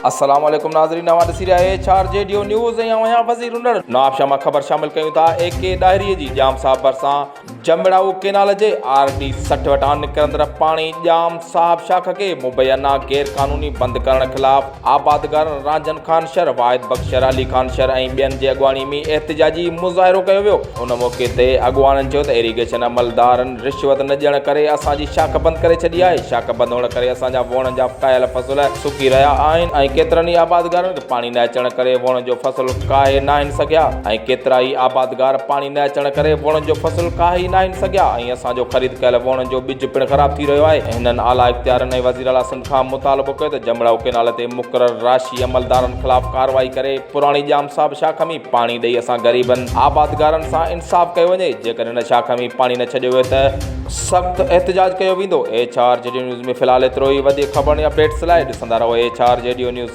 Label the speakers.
Speaker 1: السلام عليڪم ناظرين اوهان ڏسي رهيا آهيو H R G D news ۽ آئون آهيان وزير انڙ. نوابشاهه مان خبر شامل ڪيون ٿا اي ڪي ڏاهري جي ڄام صاحب ڀرسان جمڙائو ڪينال جي آر ڊي 60 وٽان نڪرندڙ پاڻي ڄام صاحب شاخ کي مبينا غير قانوني بند ڪرڻ خلاف آبادگارن رانجهن خان شر، واحد بخش شر، علي خان شر ۽ ٻين جي اڳواڻي ۾ احتجاجي مظاهرو ڪيو ويو. ان موقعي تي اڳواڻن چيو ته ايريگيشن عملدارن رشوت نه ڏيڻ ڪري اسان جي شاخ بند ڪري ڇڏي آهي، شاخ بند هئڻ ڪري اسان جا ووڻن جا ڪاهيل فصل سڪي رهيا آهن ۽ ڪيترن ئي آبادگارن کي پاڻي نه اچڻ ڪري ووڻن جو فصل ڪاهي ناهن سگهيا ۽ ڪيترائي آبادگار پاڻي نه اچڻ ڪري ووڻن جو فصل ڪاهي ئي ناهن سگهيا ۽ اسان جو خريد ڪيل ووڻن جو ٻج پڻ خراب ٿي رهيو آهي. هنن اعليٰ اختيارين ۽ وزيراعليٰ سنڌ کان مطالبو ڪيو ته جمڙائو ڪئنال تي مقرر راشي عملدارن خلاف ڪارروائي ڪري پراڻي ڄام صاحب شاخ ۾ پاڻي ڏئي اسان غريبن آبادگارن سان انصاف ڪيو وڃي جيڪڏهن ان شاخ ۾ پاڻي نه ڇڏيو ويو ته سخت احتجاج ڪيو ويندو. H R G D news ۾ في الحال ايترو ئي وڌيڪ خبرن ۽ اپڊيٽس لاء ڏسندا رهو H R G D news.